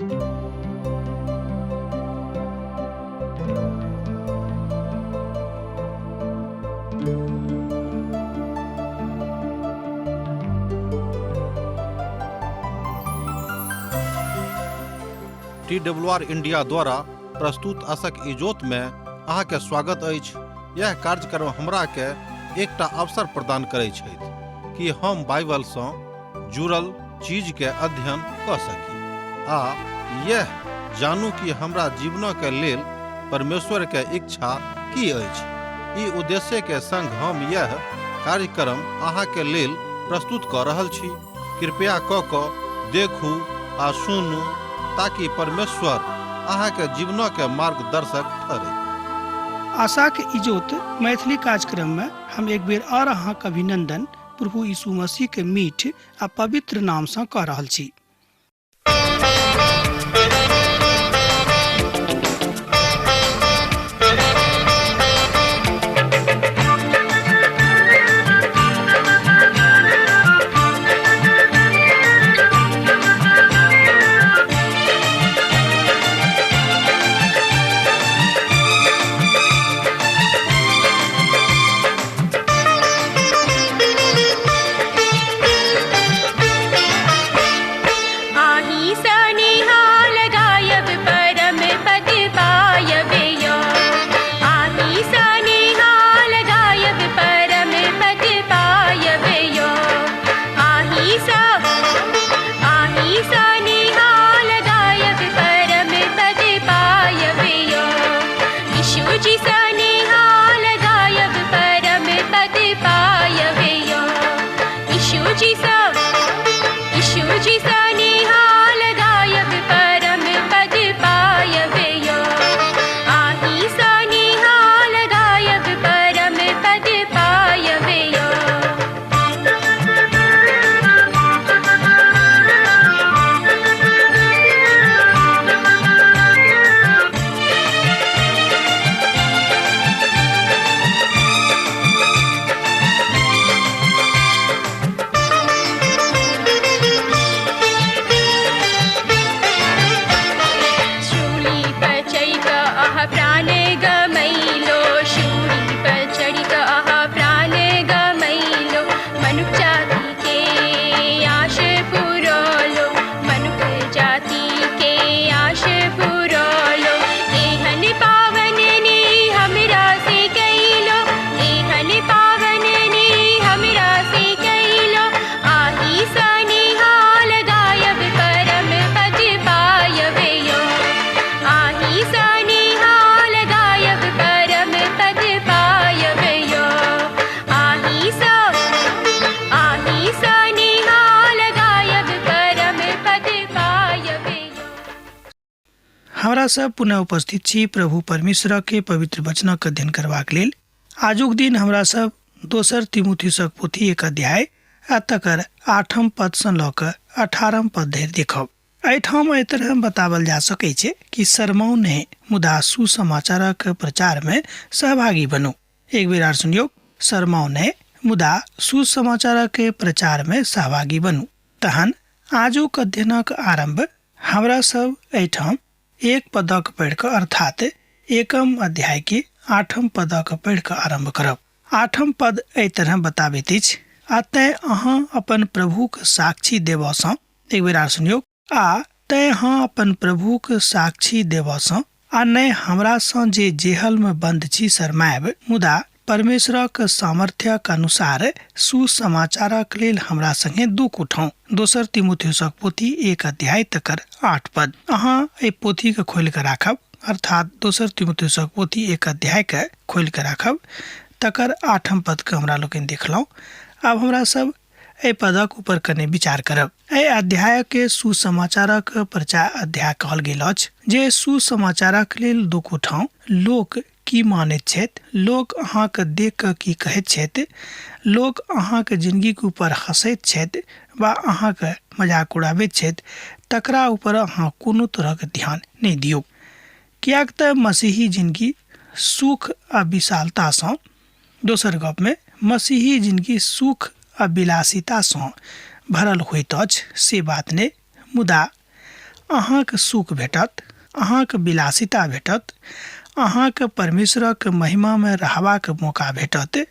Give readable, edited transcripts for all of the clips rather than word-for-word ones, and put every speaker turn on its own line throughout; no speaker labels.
T W R India द्वारा प्रस्तुत असक इजोत में अहाँके स्वागत अछि। यह कार्यक्रम हमरा के एकटा अवसर प्रदान करै छथि कि हम बाइबल सँ जुड़ल चीज के अध्ययन कऽ सकी आ यह जानू कि हमरा जीवनक के लेल परमेश्वर के इच्छा की अछि। ई उद्देश्य के संग हम यह कार्यक्रम अहाँ के लेल प्रस्तुत कऽ रहल छी। कृपया कऽ कऽ देखू आ सुनू ताकि परमेश्वर अहाँ के जीवनक के मार्गदर्शक ठहरै।
आशाक इजोत मैथिली कार्यक्रम में हम एक बेर और अहाँक अभिनंदन प्रभु यीशु मसीह के मीठ आ पवित्र नाम सँ कऽ रहल छी।
आही सनिहाल गायब परम पद पायबे यो। आही सनिहाल गायब परम पद पायबे यो। आही सा आही सनिहाल गायब परम पद पायबे यो। यीशु जी सनिहाल गायब परम पद पायबे यो। यीशु जी सा यीशु जी सनिहाल गायब परम पद पायबे यो। आही सनिहाल गायब परम पद पायबे यो। शूली पर चढ़ि कऽ अहाँ प्राण गमैलो। शूली पर चढ़ि कऽ अहाँ प्राण गमैलो। मनुख जाति के आश पुरौलो। मनुख जाति के आश पुरौलो। एहन पावन नी हमरा से कैलो। एहन पावन नी हमरा से कैलो। आही सनिहाल गायब परम पद पायबे यो। आही सनिहाल गायब परम पद पायबे यो। आही सा आही सनिहाल गायब परम पद पायबे यो।
हमरा सब पुनः उपस्थित छी प्रभु परमेश्वर के पवित्र वचनक अध्ययन करबाक लेल। आजुक दिन हमरा सब दोसर तिमुथियुसक पोथी 1 अध्याय आ तकर 8 पद सँ लऽ कऽ 18 पद धरि देखब। एहिठाम एहि तरह बतावल जा सकै छै कि शरमाउ नहि, मुदा सुसमाचारक प्रचार में सहभागी बनू। एक बेर आर सुनियौ, शरमाउ नहि, मुदा सुसमाचारक प्रचार में सहभागी बनू। तहन आजुक अध्ययनक आरंभ हमरा सब एहिठाम 1 पदक पढ़ि कऽ अर्थात 1 अध्याय के 8 पदक पढ़ि कऽ आरंभ करब। 8 पद एहि तरह बताबैत अछि, आ तैं अहाँ अपन प्रभुक साक्षी देबऽ सँ, एक बेर आर सुनियौ, आ तैं अहाँ अपन प्रभुक साक्षी देबऽ सँ आ नहि हमरा सँ जे जेहल में बंद छी शरमायब, मुदा परमेश्वरक सामर्थ्यक अनुसार सुसमाचारक लेल हमरा संगे दुख उठाउ। दोसर तिमुथियुसक पोथी 1 अध्याय तकर 8 पद। अहाँ एहि पोथी के खोलि कऽ राखब, अर्थात दोसर तिमुथियुसक पोथी 1 अध्याय के खोलि कऽ राखब, तकर 8 पद के हमरा लोकनि देखलहुँ। आब हमरा सब एहि पदक ऊपर कने विचार करब। एहि अध्याय के सुसमाचारक प्रचार अध्याय कहल गेल अछि, जे सुसमाचारक लेल दुख उठाउ। लोक की मानैत छथि, लोक अहाँके देख कऽ की कहैत छथि, लोक अहाँके जिंदगीके ऊपर हँसैत छथि वा अहाँके मजाक उड़ाबैत छथि, तकरा ऊपर अहाँ कोनो तरहक ध्यान नहि दियौ। किएक तऽ मसीही जिंदगी सुख आ विशालतासँ, दोसर गपमे मसीही जिंदगी सुख आ विलासितासँ भरल होइत अछि से बात नहि, मुदा अहाँके सुख भेटत, अहाँके विलासिता भेटत, अहाँके परमेश्वरक महिमामे रहबाक मौका भेटत।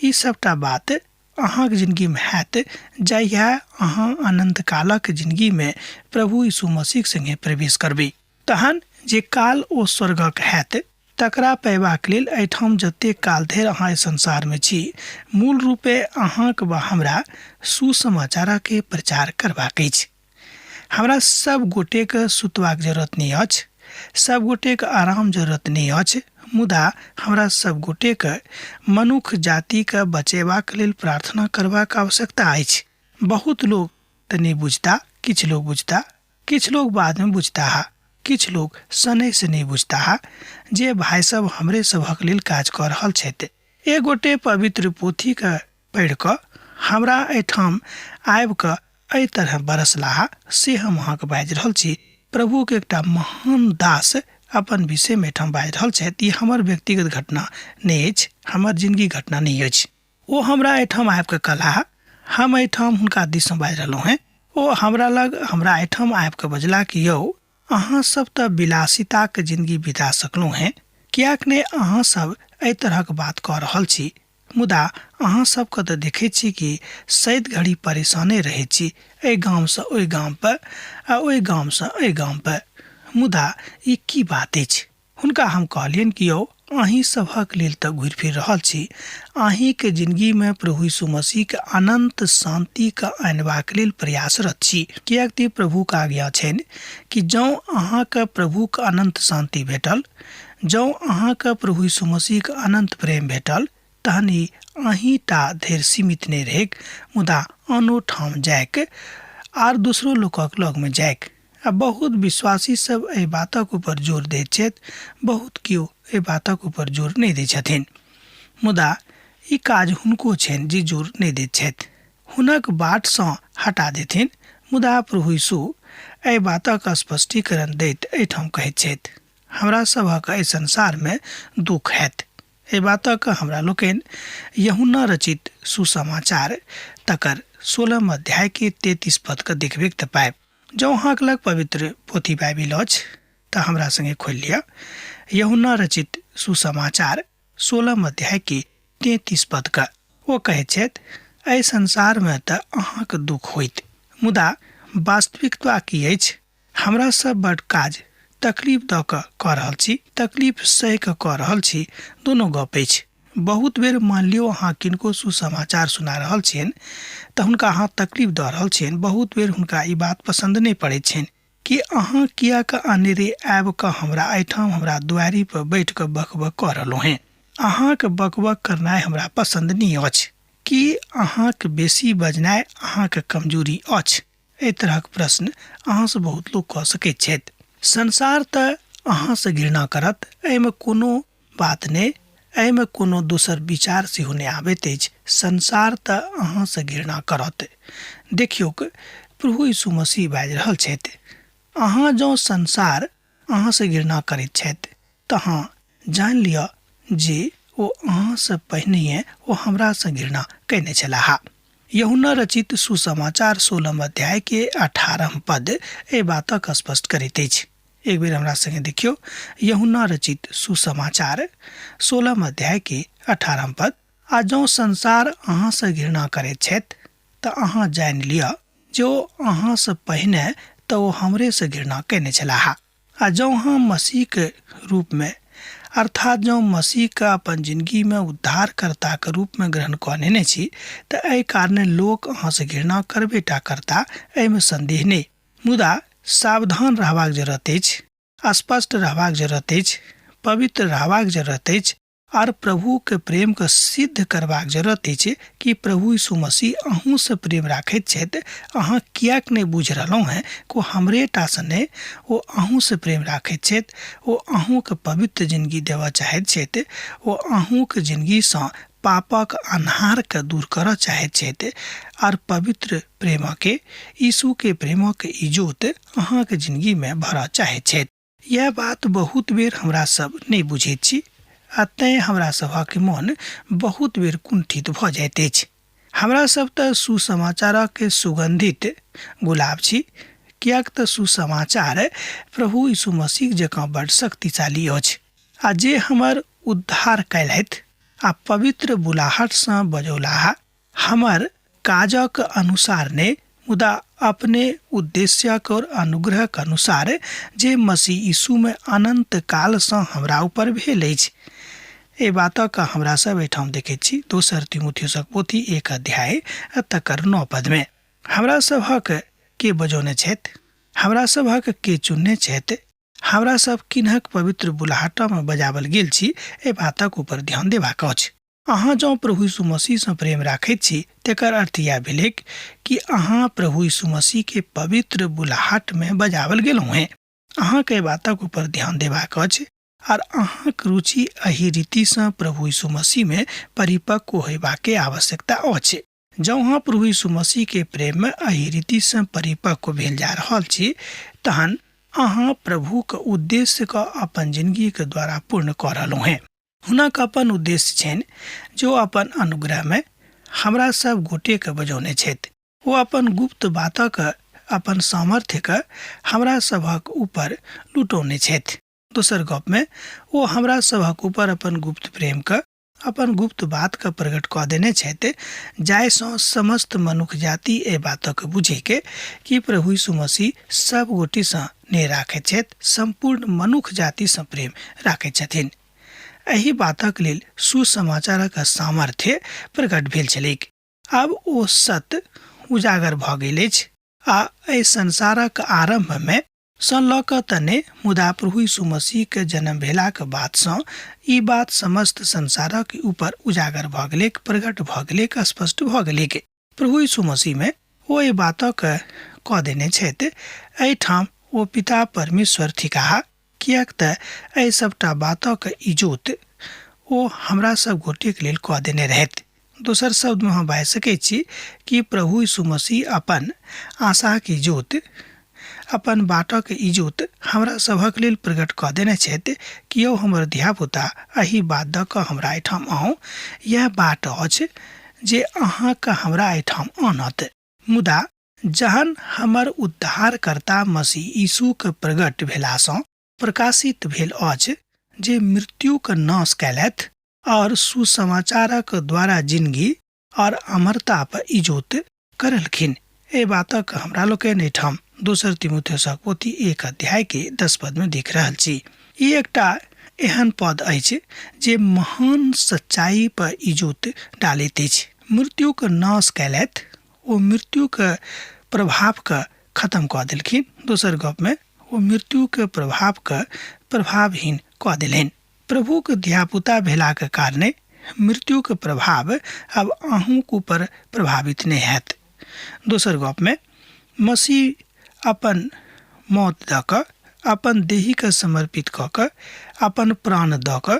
ई सबटा बात अहाँके जिनगीमे हैत जहिया अहाँ अनन्त कालक जिनगीमे प्रभु यीशु मसीहक संगे प्रवेश करबै। तहन जे काल ओ स्वर्गक हैत तकरा पयबाक लेल एहिठाम जतेक काल धरि अहाँ एहि संसारमे छी, मूल रूपे अहाँक वा हमरा सुसमाचारके प्रचार करबाक अछि। हमरा सब गोटेके सुतबाक जरूरत नहि अछि, सब गोटेके आराम जरूरत नहि अछि, मुदा हमरा सब गोटेके मनुख जातिके बचेबाक लेल प्रार्थना करबाक आवश्यकता अछि। बहुत लोग तऽ नहि बुझता, किछु लोग बुझता, किछु लोग बादमे बुझताह, किछु लोग शनैः शनैः बुझताह जे भाइ सब हमरे सभक लेल काज कऽ रहल छथि। एक गोटे पवित्र पोथीके पढ़ि कऽ हमरा एहिठाम आबि कऽ एहि तरह बरसलाह, से हम अहाँके बाजि रहल छी। प्रभुके एकटा महान दास अपन विषयमे एहिठाम बाजि रहल छथि। ई हमर व्यक्तिगत घटना नहि अछि, हमर जिनगी घटना नहि अछि। ओ हमरा एहिठाम आबि कऽ कहलाह, हम एहिठाम हुनका दिससँ बाजि रहलहुँ हेँ। ओ हमरा लग हमरा एहिठाम आबि कऽ बजलाह कि यौ, अहाँ सब तऽ विलासिताक जिनगी बिता सकलहुँ हेँ, किएक नहि अहाँ सब एहि तरहक बात कऽ रहल छी? मुदा अहाँ सबके तऽ देखै छी कि सैत घड़ी परेशाने रहै छी, एहि गामसँ ओहि गामपर आ ओहि गामसँ एहि गामपर। मुदा ई की बात अछि? हुनका हम कहलियनि कि यौ, अहीं सभक लेल तऽ घुरि फिर रहल छी, अहींके जिनगीमे प्रभु यीशु मसीहके अनन्त शान्तिके अनबाक लेल प्रयासरत छी। किएक तऽ प्रभुके आज्ञा छनि कि जँ अहाँके प्रभुके अनन्त शान्ति भेटल, जँ अहाँके प्रभु यीशु मसीहके अनन्त प्रेम भेटल, तहन ई अहीं टा धरि सीमित नहि रहैक, मुदा आनो ठाम जाइक आर दोसरो लोकक लगमे जाइक। आ बहुत विश्वासी सब एहि बातक ऊपर जोर दैत छथि, बहुत केओ एहि बातक ऊपर जोर नहि दैत छथिन। मुदा ई काज हुनको छनि जे जोर नहि दैत छथि। हुनक बाटसँ हटा देथिन। मुदा प्रभु यीशु एहि बातक स्पष्टीकरण दैत एहिठाम कहैत छथि, हमरा सभक एहि संसारमे दुःख हैत। एहि बातक हमरा लोकनि यूहन्ना रचित सुसमाचार तकर 16 अध्याय के 33 पद के देखबे तऽ पायब। जँ अहाँके लग पवित्र पोथी बाइबिल अछि तऽ हमरा संगे खोलि लिअ यूहन्ना रचित सुसमाचार 16 अध्याय के 33 पद के। ओ कहैत छथि, एहि संसारमे तऽ अहाँके दुःख होइत, मुदा वास्तविकता की अछि? हमरा सब बड काज तकलीफ दऽ कऽ कऽ रहल छी, तकलीफ सहि कऽ कऽ रहल छी, दुनू गप अछि। बहुत बेर मान लियौ अहाँ किनको सुसमाचार सुना रहल छियनि तऽ हुनका अहाँ तकलीफ दऽ रहल छियनि। बहुत बेर हुनका ई बात पसन्द नहि पड़ैत छनि कि अहाँ किएक अनेरे आबि कऽ हमरा एहिठाम हमरा दुआरि पर बैठ कऽ बकबक कऽ रहलहुँ हेँ। अहाँके बकबक करनाइ हमरा पसन्द नहि अछि। की अहाँके बेसी बजनाइ अहाँके कमजोरी अछि? एहि तरहक प्रश्न अहाँसँ बहुत लोक कऽ सकैत छथि। संसार तऽ अहाँसँ घृणा करत, एहिमे कोनो बात नहि, एहिमे कोनो दोसर विचार सेहो नहि आबैत अछि। संसार तऽ अहाँसँ घृणा करत। देखियौक, प्रभु यीशु मसीह बाजि रहल छथि, अहाँ जँ संसार अहाँसँ घृणा करैत छथि तऽ अहाँ जानि लिअ जे ओ अहाँसँ पहिनहिए ओ हमरासँ घृणा कयने छलाह। यूहन्ना रचित सुसमाचार 16 अध्याय के 18 पद एहि बातक स्पष्ट करैत अछि। एक बेर हमरा संगे देखियौ यूहन्ना रचित सुसमाचार 16 अध्याय के 18 पद। आ जँ संसार अहाँसँ घृणा करैत छथि तऽ अहाँ जानि लिअ जे ओ अहाँसँ पहिने तऽ ओ हमरेसँ घृणा कयने छलाह। आ जँ अहाँ मसीहके रूपमे, अर्थात जँ मसीहके अपन जिनगीमे उद्धारकर्ताके रूपमे ग्रहण कऽ नेने छी तऽ एहि कारणे लोक अहाँसँ घृणा करबे टा करता, एहिमे सन्देह नहि। मुदा सावधान रहबाक जरूरत अछि, स्पष्ट रहबाक जरूरत अछि, पवित्र रहबाक जरूरत अछि आर प्रभुके प्रेमके सिद्ध करबाक जरूरत अछि कि प्रभु यीशु मसीह अहूँसँ प्रेम राखैत छथि। अहाँ किएक नहि बुझि रहलहुँ हेँ कि ओ हमरे टा सँ नहि, ओ अहूँसँ प्रेम राखैत छथि। ओ अहूँके पवित्र जिनगी देबऽ चाहैत छथि। ओ अहूँके जिनगीसँ पापक अन्हारके दूर करऽ चाहैत छथि आर पवित्र प्रेमके, यीशुके प्रेमक इजोत अहाँके जिनगीमे भरऽ चाहैत छथि। यैह बात बहुत बेर हमरा सब नहि बुझैत छी आ तैं हमरा सभक मन बहुत बेर कुंठित भऽ जाइत अछि। हमरा सब तऽ सुसमाचारक सुगंधित गुलाब छी। किएक तऽ सुसमाचार प्रभु यीशु मसीह जकाँ बड शक्तिशाली अछि आ जे हमर उद्धार कयलथि आ पवित्र बुलाहटसँ बजौलाह, हमर काजक अनुसार नहि, मुदा अपने उद्देश्यक और अनुग्रहक अनुसार जे मसीह यीशुमे अनन्त कालसँ हमरा ऊपर भेल अछि। एहि बातक हमरा सब एहिठाम देखैत छी दोसर तिमुथियुसक पोथी 1 अध्याय तकर 9 पदमे। हमरा सभक के बजौने छथि? हमरा सभक के चुनने छथि? हमरा सब किन्हक पवित्र बुलाहटमे बजावल गेल छी? एहि बातक ऊपर ध्यान देबाक अछि। अहाँ जँ प्रभु यीशु मसीहसँ प्रेम राखैत छी तेकर अर्थ इएह भेलैक कि अहाँ प्रभु यीशु मसीहके पवित्र बुलाहटमे बजावल गेलहुँ हेँ। अहाँके एहि बातक ऊपर ध्यान देबाक अछि आर अहाँक रुचि एहि रीतिसँ प्रभु यीशु मसीहमे परिपक्व होयबाके आवश्यकता अछि। जँ अहाँ प्रभु यीशु मसीहके प्रेममे एहि रीतिसँ परिपक्व भेल जा रहल छी तहन अहाँ प्रभुक उद्देश्यके अपन जिंदगीके द्वारा पूर्ण कऽ रहलहुँ हेँ। हुनक अपन उद्देश्य छनि जे ओ अपन अनुग्रहमे हमरा सब गोटेके बजौने छथि। ओ अपन गुप्त बातक अपन सामर्थ्यके हमरा सभक ऊपर लुटौने छथि। दोसर गपमे ओ हमरा सभक ऊपर अपन गुप्त प्रेमके अपन गुप्त बातके प्रकट कऽ देने छथि, जाहिसँ समस्त मनुख जाति एहि बातक बुझैके कि प्रभु यीशु मसीह सब गोटेसँ नेह राखैत छथि, सम्पूर्ण मनुख जातिसँ प्रेम राखैत छथिन। एहि बातक लेल सुसमाचारक सामर्थ्य प्रकट भेल छलैक। आब ओ सत्य उजागर भऽ गेल अछि आ एहि संसारक आरम्भमे सँ लऽ कऽ तऽ नहि, मुदा प्रभु यीशु मसीहके जन्म भेलाक बादसँ ई बात समस्त संसारक ऊपर उजागर भऽ गेलैक, प्रकट भऽ गेलैक, स्पष्ट भऽ गेलैक। प्रभु यीशु मसीहमे ओ एहि बातक कऽ देने छथि। एहिठाम ओ पिता परमेश्वर थिकाह, किएक तऽ एहि सभटा बातक इजोत ओ हमरा सब गोटेक लेल कऽ देने रहथि। दोसर शब्दमे हम बाजि सकैत छी कि प्रभु यीशु मसीह अपन आशाक इजोत, अपन बाटक इजोत हमरा सभक लेल प्रकट कऽ देने छथि कि यौ हमर धियापुता, एहि बात दऽ कऽ हमरा एहिठाम आउ, इएह बाट अछि जे अहाँके हमरा एहिठाम आनत। मुदा जहन हमर उद्धारकर्ता मसीह यीशुके प्रगट भेलासँ प्रकाशित भेल अछि जे मृत्युके नाश कयलथि और सुसमाचारक द्वारा जिनगी और अमरता पर इजोत करलखिन। एहि बातक हमरा लोकनि एहिठाम दोसर तिमुथियुसक पोथी 1 अध्याय के 10 पद में देख रहल छी। ई एकटा एहन पद अछि जे महान सच्चाई पर इजोत डालैत अछि। मृत्युक नाश कयलथि, ओ मृत्युक प्रभावके खत्म कऽ देलखिन। दोसर गपमे ओ मृत्युके प्रभावके प्रभावहीन कऽ देलनि। प्रभुक धियापुता भेलाक कारणे मृत्युक प्रभाव आब अहूँक ऊपर प्रभावित नहि हैत। दोसर गपमे मसीह अपन मौत दऽ कऽ, अपन देहीके समर्पित कऽ कऽ, अपन प्राण दऽ कऽ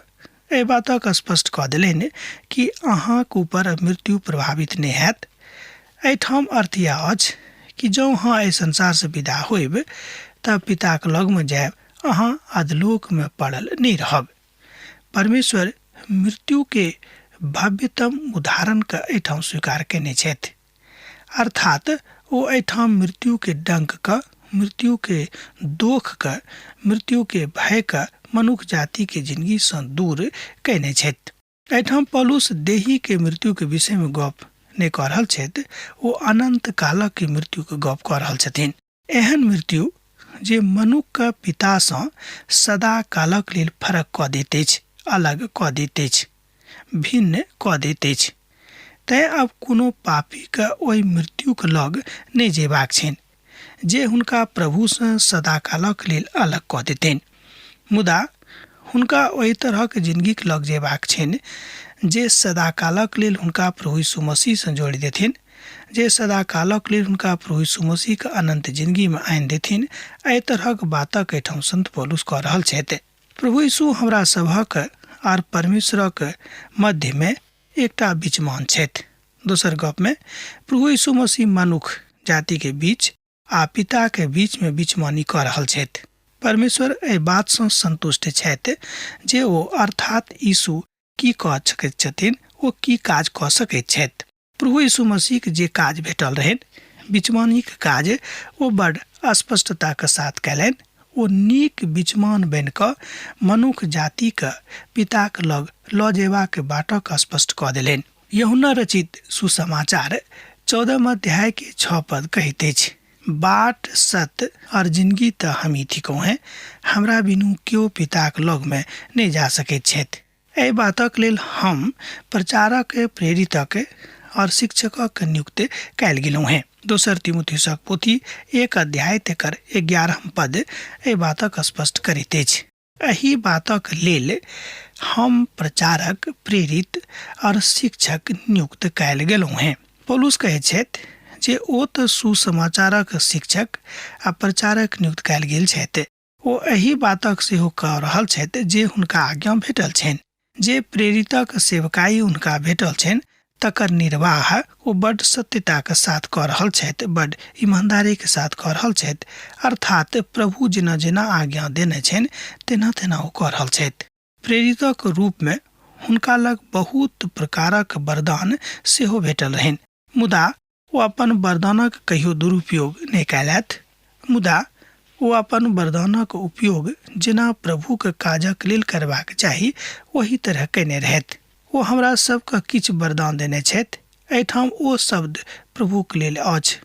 एहि बातक स्पष्ट कऽ देलनि कि अहाँक ऊपर मृत्यु प्रभावित नहि हैत। एहिठाम अर्थ इएह अछि कि जँ अहाँ एहि संसारसँ विदा होयब तऽ पिताक लगमे जायब, अहाँ अधलोकमे पड़ल नहि रहब। परमेश्वर मृत्युके भव्यतम उदाहरणके एहिठाम स्वीकार कयने छथि। अर्थात ओ एहिठाम मृत्युके डंकके, मृत्युके दोखके, मृत्युके भयके मनुख जातिके जिंदगीसँ दूर कयने छथि। एहिठाम पौलुस देहीके मृत्युके विषयमे गप नहि कऽ रहल छथि, ओ अनंत कालक मृत्युके गप कऽ रहल छथिन। एहन मृत्यु जे मनुखके पितासँ सदा कालक लेल फरक कऽ दैत अछि, अलग कऽ दैत अछि, भिन्न कऽ दैत अछि। तैँ आब कोनो पापीके ओहि मृत्युक लग नहि जेबाक छनि जे हुनका प्रभुसँ सदा कालक लेल अलग कऽ देतनि, मुदा हुनका ओहि तरहक जिनगीक लग जेबाक छनि जे सदा कालक लेल हुनका प्रभु यीशु मसीहसँ जोड़ि देथिन, जे सदा कालक लेल हुनका प्रभु यीशु मसीहके अनन्त जिनगीमे आनि देथिन। एहि तरहक बातक एहिठाम संत पौलुस कऽ रहल छथि। प्रभु यीशु हमरा सभक आर परमेश्वरक मध्यमे एकटा बीचमान छथि। दोसर गपमे प्रभु यीशु मसीह मनुख जातिके बीच आ पिताके बीचमे बीचमानी कऽ रहल छथि। परमेश्वर एहि बातसँ संतुष्ट छथि जे ओ अर्थात यीशु की कऽ सकैत छथिन, ओ की काज कऽ सकैत छथि। प्रभु यीशु मसीहके जे काज भेटल रहनि, बीचमानीक काज, ओ बड स्पष्टताके साथ कयलनि। ओ नीक बिचमान बनि कऽ मनुख जातिके पिताक लग लऽ जेबाक बाटक स्पष्ट कऽ देलनि। यूहन्ना रचित सुसमाचार 14 अध्याय के 6 पद कहैत अछि, बाट, सत्य और जिंदगी तऽ हमही थिकहुँ हैं, हमरा बिनु केओ पिताक लगमे नहि जा सकैत छथि। एहि बातक लेल हम प्रचारक, प्रेरितक और शिक्षकक नियुक्त कयल गेलहुँ हैं। दोसर तिमुथियुसक पोथी 1 अध्याय तेकर 11 पद एहि बातक स्पष्ट करैत अछि। एहि बातक लेल हम प्रचारक, प्रेरित और शिक्षक नियुक्त कयल गेलहुँ हैं। पौलुस कहैत छथि जे ओ तऽ सुसमाचारक शिक्षक आ प्रचारक नियुक्त कयल गेल छथि। ओ एहि बातक सेहो कऽ रहल छथि जे हुनका आज्ञा भेटल छनि, जे प्रेरितक सेवकाई हुनका भेटल छनि तकर निर्वाह ओ बड्ड सत्यताक साथ कऽ रहल छथि, बड्ड ईमानदारीक साथ कऽ रहल छथि। अर्थात प्रभु जेना जेना आज्ञा देने छनि तेना तेना ओ कऽ रहल छथि। प्रेरितक रूपमे हुनका लग बहुत प्रकारक वरदान सेहो भेटल रहनि, मुदा ओ अपन वरदानक कहियो दुरुपयोग नहि कयलथि, मुदा ओ अपन वरदानक उपयोग जेना प्रभुक काजक लेल करबाक चाही ओही तरह कयने रहथि। ओ हमरा सभकेँ किछु वरदान देने छथि। एहिठाम ओ शब्द प्रभुक लेल अछि।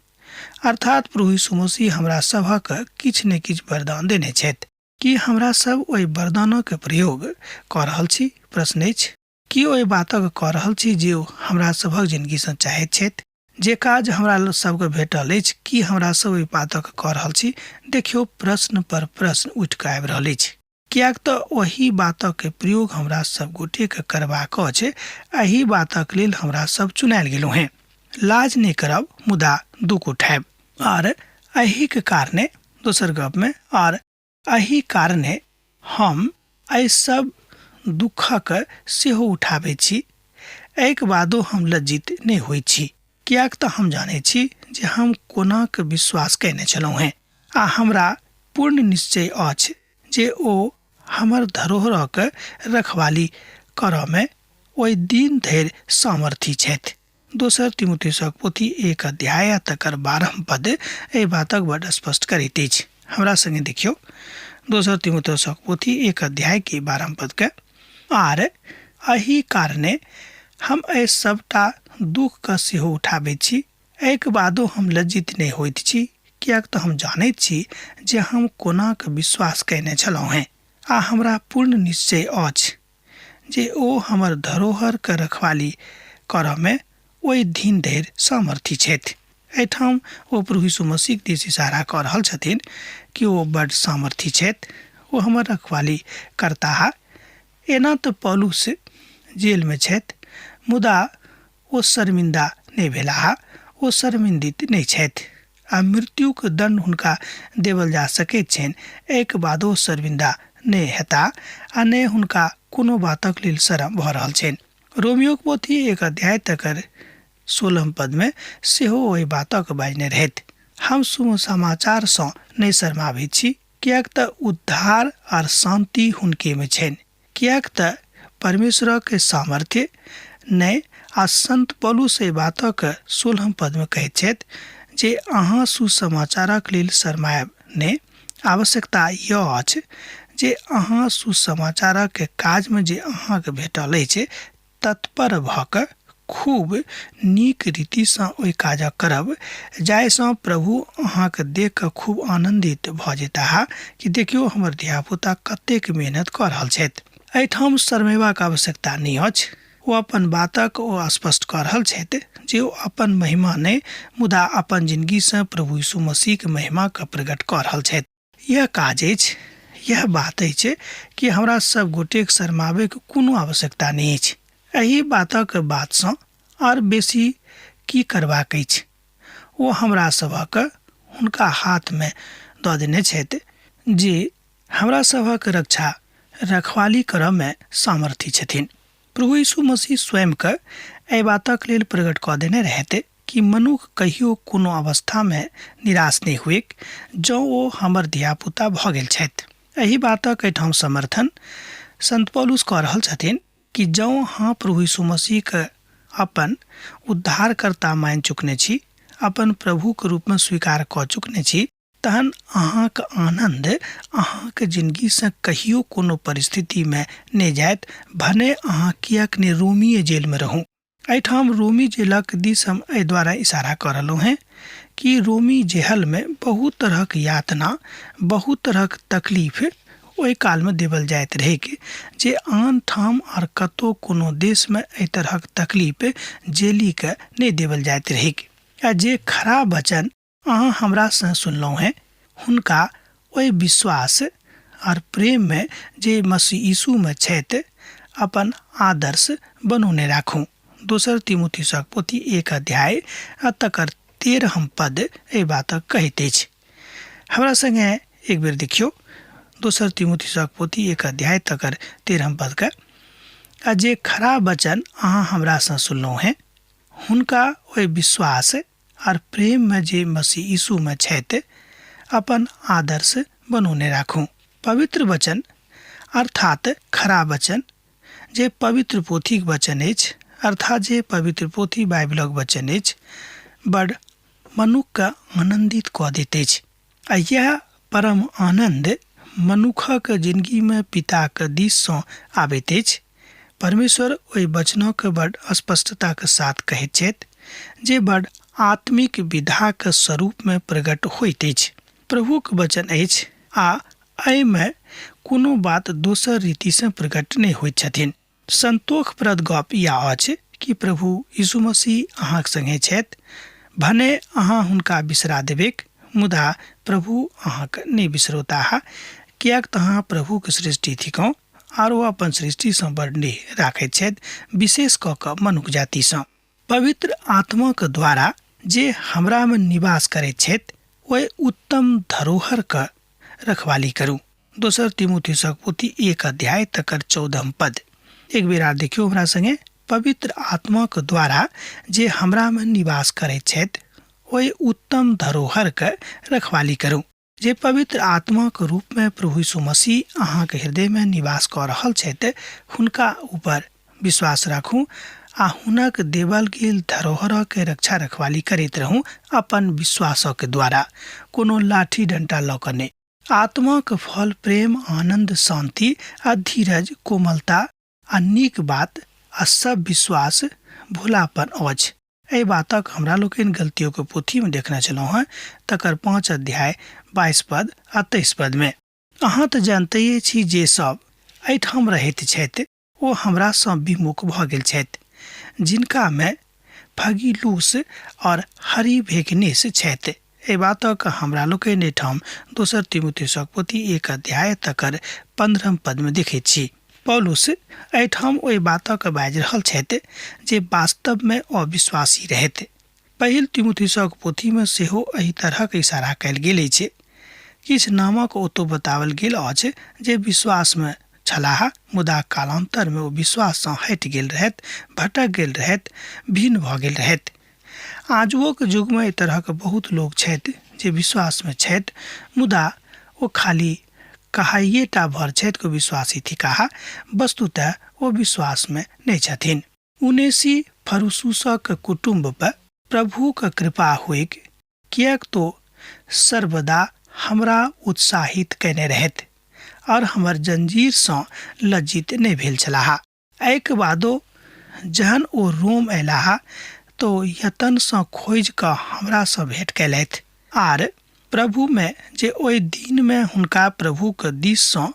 अर्थात प्रभु यीशु मसीह हमरा सभक किछु ने किछु वरदान देने छथि। की हमरा सभ ओहि वरदानक प्रयोग कऽ रहल छी? प्रश्न अछि। की ओहि बातक कऽ रहल छी जे ओ हमरा सभक जिनगीसँ चाहैत छथि? जे काज हमरा सभके भेटल अछि, की हमरा सभ ओहि बातक कऽ रहल छी? देखियौ, प्रश्न पर प्रश्न उठि कऽ आबि रहल अछि। किएक तऽ ओहि बातक प्रयोग हमरा सभ गोटेके करबाक अछि। एहि बातक लेल हमरा सभ चुनायल गेलहुँ हेँ। लाज नहि करब, मुदा दुःख उठायब। आर एहिक कारणे, दोसर गपमे, आर एहि कारणे हम एहि सब दुःखक सेहो उठाबैत छी। एहिक बादो हम लज्जित नहि होइत छी, किएक तँ हम जानैत छी जे हम कोनाक विश्वास कयने छलहुँ हेँ, आ हमरा पूर्ण निश्चय अछि जे ओ हमर धरोहरक रखवाली करऽ मे ओहि दिन धरि सामर्थी छथि। दोसर तिमुथियुसक पोथी 1 अध्याय आ तकर 12 पद एहि बातक बड स्पष्ट करैत अछि। हमरा संगे देखियौ दोसर तिमुथियुसक पोथी 1 अध्याय के 12 पद के, आर एहि कारणे हम एहि सबटा दुख के सेहो उठाबैत छी, एहिक बादो हम लज्जित नहि होइत छी, किएक तऽ हम जानैत छी जे हम कोनाक विश्वास कयने छलहुँ हेँ, आ हमरा पूर्ण निश्चय अछि जे ओ हमर धरोहरके रखवाली करऽमे ओहि दिन धरि सामर्थी छथि। एहिठाम ओ प्रभु यीशु मसीहक दिस इशारा कऽ रहल छथिन कि ओ बड्ड सामर्थी छथि, ओ हमर रखवाली करताह। एना तऽ पौलुस जेलमे छथि, मुदा ओ शर्मिंदा नहि भेलाह, ओ शर्मिंदित नहि छथि आ मृत्युक दण्ड हुनका देबल जा सकैत छनि, एहिक बादो शर्मिंदा नहि हेताह आ ने हुनका कोनो बातक लेल शरम भऽ रहल छनि। रोमियोक पोथी 1 अध्याय तकर 16 पदमे सेहो ओहि बातक बाजने रहथि, हम सुसमाचारसँ नहि शरमाबैत छी, किएक तऽ उद्धार आर शान्ति हुनकेमे छनि, किएक तऽ परमेश्वरक सामर्थ्य नहि। आ संत पौलुस एहि बातक 16 पदमे कहैत छथि जे अहाँ सुसमाचारक लेल शरमायब नहि, आवश्यकता यह अछि जे अहाँ सुसमाचारक काजमे जे अहाँके भेटल अछि तत्पर भऽ कऽ खूब नीक रीतिसँ ओहि काजक करब, जाहिसँ प्रभु अहाँके देख कऽ खूब आनन्दित भऽ जेताह कि देखियौ हमर धियापुता कतेक मेहनत कऽ रहल छथि। एहिठाम शरमेबाक आवश्यकता नहि अछि। ओ अपन बातक ओ स्पष्ट कऽ रहल छथि जे ओ अपन महिमा नहि, मुदा अपन जिनगीसँ प्रभु यीशु मसीहक महिमाके प्रकट कऽ रहल छथि। यह काज अछि, यह बात अछि कि हमरा सब गोटेक शरमाबैके कोनो आवश्यकता नहि अछि। एहि बातक बातसँ आर बेसी की करबाक अछि? ओ हमरा सभक हुनका हाथमे दऽ देने छथि जे हमरा सभक रक्षा रखवाली करऽमे सामर्थी छथिन। प्रभु यीशु मसीह स्वयंके एहि बातक लेल प्रकट कऽ देने रहथि कि मनुख कहियो कोनो अवस्थामे निराश नहि हुएक जँ ओ हमर धियापुता भऽ गेल छथि। एहि बातक एहिठाम समर्थन संत पौलुस कऽ रहल छथिन कि जँ अहाँ प्रभु यीशु मसीहके अपन उद्धारकर्ता मानि चुकने छी, अपन प्रभुके रूपमे स्वीकार कऽ चुकने छी, तहन अहाँक आनन्द अहाँक जिनगीसँ कहियो कोनो परिस्थितिमे नहि जायत, भने अहाँ किएक ने रोमीए जेलमे रहू। एहिठाम रोमी जेलक दिस हम एहि द्वारा इशारा कऽ रहलहुँ हेँ कि रोमी जेहलमे बहुत तरहक यातना, बहुत तरहक तकलीफ ओहि कालमे देबल जाइत रहैक जे आन ठाम आर कतहु कोनो देशमे एहि तरहक तकलीफ जेलीके नहि देबल जाइत रहैक। आ जे खरा वचन अहाँ हमरासँ सुनलहुँ हेँ, हुनका ओहि विश्वास आर प्रेममे जे मसीह यीशुमे छथि अपन आदर्श बनौने राखू। दोसर तिमुथियुसक पोथी एक अध्याय आ तकर 13 पद एहि बातक कहैत अछि। हमरा सङ्गे एक बेर देखियौ दोसर तिमुथियुसक पोथी एक अध्याय तकर 13 पदके, आ जे खरा वचन अहाँ हमरासँ सुनलहुँ हेँ हुनका ओहि विश्वास आर प्रेममे जे मसीह यीशुमे छथि अपन आदर्श बनौने राखू। पवित्र वचन अर्थात खरा वचन जे पवित्र पोथीक वचन अछि, अर्थात जे पवित्र पोथी बाइबलक वचन अछि, बड़ मनुखके आनन्दित कऽ दैत अछि। आ इएह परम आनन्द मनुखक जिनगीमे पिताक दिससँ आबैत अछि। परमेश्वर ओहि वचनक बड़ स्पष्टताक साथ कहैत छथि जे बड़ आत्मिक विधाक स्वरूपमे प्रकट होइत अछि। प्रभुक वचन अछि आ एहिमे कोनो बात दोसर रीतिसँ प्रकट नहि होइत छथिन। संतोषप्रद गप इएह अछि कि प्रभु यीशु मसीह अहाँक संगे छथि। भने अहाँ हुनका बिसरा देबेक, मुदा प्रभु अहाँक नहि बिसरौताह, किएक तऽ अहाँ प्रभुक सृष्टि थिकहुँ आर ओ अपन सृष्टिसँ बड़ नेह राखैत छथि, विशेष कऽ कऽ मनुख जातिसँ। पवित्र आत्माक द्वारा जे हमरामे निवास करैत छथि, ओहि उत्तम धरोहरक रखवाली करू। दोसर तिमुथियुसक पोथी एक अध्याय तकर 14 पद। एक बेर आर देखियौ हमरा संगे, पवित्र आत्माक द्वारा जे हमरामे निवास करैत छथि ओहि उत्तम धरोहरके रखवाली करू। जे पवित्र आत्माक रूपमे प्रभु यीशु मसीह अहाँके हृदयमे निवास कऽ रहल छथि हुनका ऊपर विश्वास राखू आ हुनक देवल गेल धरोहरके रक्षा रखवाली करैत रहू अपन विश्वासक द्वारा, कोनो लाठी डंटा लऽ कऽ नहि। आत्माक फल प्रेम, आनन्द, शान्ति आ धीरज, कोमलता आ नीक बात आ सब विश्वास, भोलापन अछि। एहि बातक हमरा लोकनि गलतियोके पोथीमे देखने छलहुँ हेँ, तकर 5 अध्याय 22 पद आ 23 पदमे। अहाँ तऽ जानते छी जे सब एहिठाम रहैत छथि ओ हमरासँ विमुख भऽ गेल छथि, जिनकामे फगिलूस और हरिभेगनेस छथि। एहि बातक हमरा लोकनि एहिठाम दोसर तिमुथियुसक पोथी एक अध्याय तकर 15 पदमे देखैत छी। पौलुस एहिठाम ओहि बातक बाजि रहल छथि जे वास्तवमे अविश्वासी रहथि। पहिल तिमुथियुसक पोथीमे सेहो एहि तरहक इशारा कयल गेल अछि। किछु नामक ओतौ बताओल गेल अछि जे विश्वासमे छलाह, मुदा कालान्तरमे ओ विश्वाससँ हटि गेल रहथि, भटक गेल रहथि, भिन्न भऽ गेल रहथि। आजुओक युगमे एहि तरहक बहुत लोक छथि जे विश्वासमे छथि, मुदा ओ खाली कहाइएटा भर छथि कि विश्वासी थिकाह, वस्तुतः ओ विश्वासमे नहि छथिन। उनेसी फरुसुसक कुटुम्ब पर प्रभुक कृपा होइक, किएक तो सर्वदा हमरा उत्साहित कयने रहथि और हमर जंजीरसँ लज्जित नहि भेल छलाह। एहिके बादो जहन ओ रोम अयलाह तो यतनसँ खोजि कऽ हमरासँ भेंट कयलथि आर प्रभुमे जे ओहि दिनमे हुनका प्रभुक दिससँ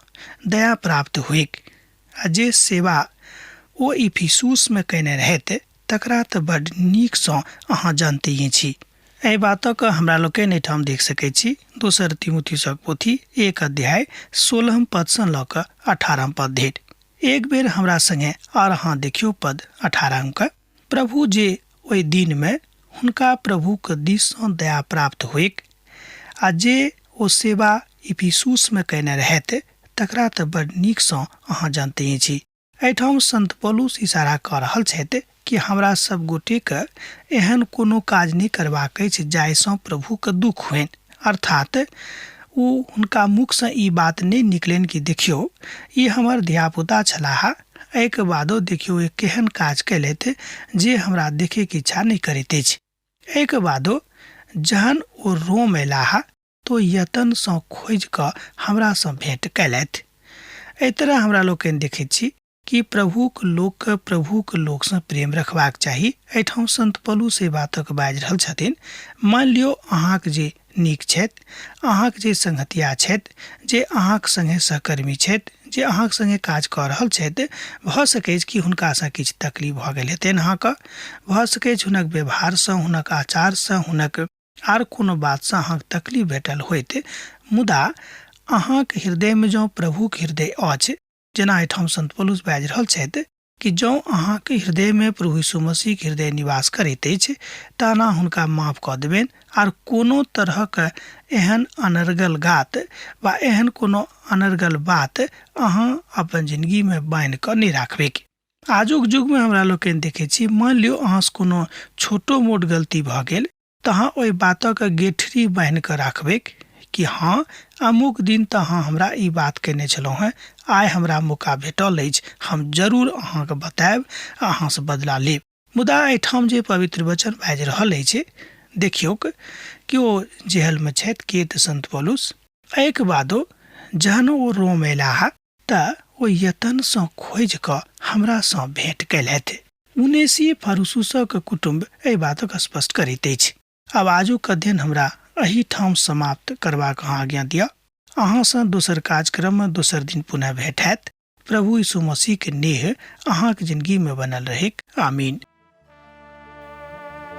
दया प्राप्त होइक आ जे सेवा ओ इफिसुसमे कयने रहथि तकरा तऽ बड्ड नीकसँ अहाँ जानतिये छी। एहि बातक हमरा लोकनि एहिठाम देख सकैत छी दोसर तिमुथियुसक पोथी एक अध्याय 16 पदसँ लऽ कऽ 18 पद धरि। एक बेर हमरा संगे आर अहाँ देखियौ पद 18 के, प्रभु जे ओहि दिनमे हुनका प्रभुक दिससँ दया प्राप्त होइक आ जे ओ सेवा इफिसुसमे कयने रहथि तकरा तऽ बड़ नीकसँ अहाँ जानते छी। एहिठाम संत पौलुस इशारा कऽ रहल छथि कि हमरा सब गोटेके एहन कोनो काज नहि करबाक अछि जाहिसँ प्रभुके दुख होइन। अर्थात ओ हुनका मुखसँ ई बात नहि निकलनि कि देखियौ ई हमर धियापुता छलाह, एहिके बादो देखियौ ई केहन काज कयलथि जे हमरा देखैके इच्छा नहि करैत अछि। एहिके बादो जहन ओ रोम अयलाह तऽ तऽ ओ यतनसँ खोजि कऽ हमरासँ भेँट कयलथि। एहि तरह हमरा लोकनि देखैत छी कि प्रभुक लोकके प्रभुक लोकसँ प्रेम रखबाक चाही। एहिठाम संत पौलुस एहि बातक बाजि रहल छथिन। मानि लियौ अहाँक जे नीक छथि, अहाँक जे संगतिया छथि, जे अहाँक सङ्गे सहकर्मी छथि, जे अहाँक सङ्गे काज कऽ रहल छथि, भऽ सकैछ कि हुनकासँ किछु तकलीफ भऽ गेल हेतनि अहाँके, भऽ सकैछ हुनक व्यवहारसँ, हुनक आचारसँ, हुनक आर कोनो बातसँ अहाँके तकलीफ भेटल होइत, मुदा अहाँक हृदयमे जँ प्रभुक हृदय अछि, जेना एहिठाम संत पौलुस बाजि रहल छथि कि जँ अहाँके हृदयमे प्रभु यीशु मसीहके हृदय निवास करैत अछि तऽ अहाँ हुनका माफ कऽ देबनि आर कोनो तरहक एहन अनर्गल गात वा एहन कोनो अनर्गल बात अहाँ अपन जिनगीमे बान्हि कऽ नहि राखबैक। आजुक युगमे हमरा लोकनि देखै छी, मानि लियौ अहाँसँ कोनो छोटो मोट गलती भऽ गेल तऽ अहाँ ओहि बातक गेठरी बान्हि कऽ राखबैक कि हँ, अमुक दिन तऽ अहाँ हमरा ई बात कयने छलहुँ हेँ, आइ हमरा मौका भेटल अछि, हम जरूर अहाँके बतायब आ अहाँसँ बदला लेब। मुदा एहिठाम जे पवित्र वचन बाजि रहल अछि, देखियौक कि ओ जेहलमे छथि, के तऽ संत पौलुस। एहिके बादो जहन ओ रोम अयलाह तऽ ओ यतनसँ खोजि कऽ हमरासँ भेँट कयलथि। उनेसी फरुसुसक कुटुम्ब एहि बातक स्पष्ट करैत अछि। आब आजुक अध्ययन हमरा एहि ठाम समाप्त करबाक अहाँ आज्ञा दिअ। अहाँसँ दोसर कार्यक्रममे दोसर दिन पुनः भेँट हैत। प्रभु यीशु मसीहके नेह अहाँक जिनगीमे बनल रहैक। आमीन।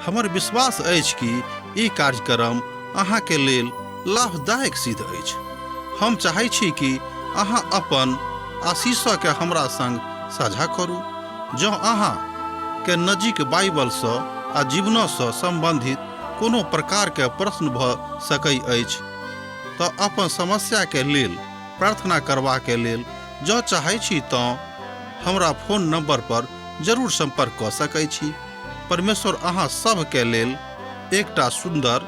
हमर विश्वास अछि कि ई कार्यक्रम अहाँके लेल लाभदायक सिद्ध अछि। हम चाहै छी कि अहाँ अपन आशीषके हमरा संग साझा करू। जँ अहाँ के नजीक बाइबलसँ आ जीवनसँ सम्बन्धित कोनो प्रकारके प्रश्न भऽ सकै अछि तऽ अपन समस्याके लेल प्रार्थना करबाके लेल जँ चाहै छी तँ हमरा फोन नंबर पर जरूर संपर्क कऽ सकै छी। परमेश्वर अहाँ सभके लेल एकटा सुन्दर,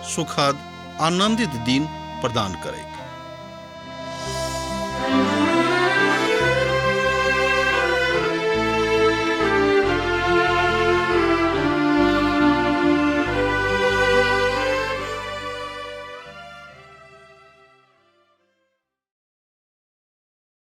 सुखद, आनंदित दिन प्रदान करैत।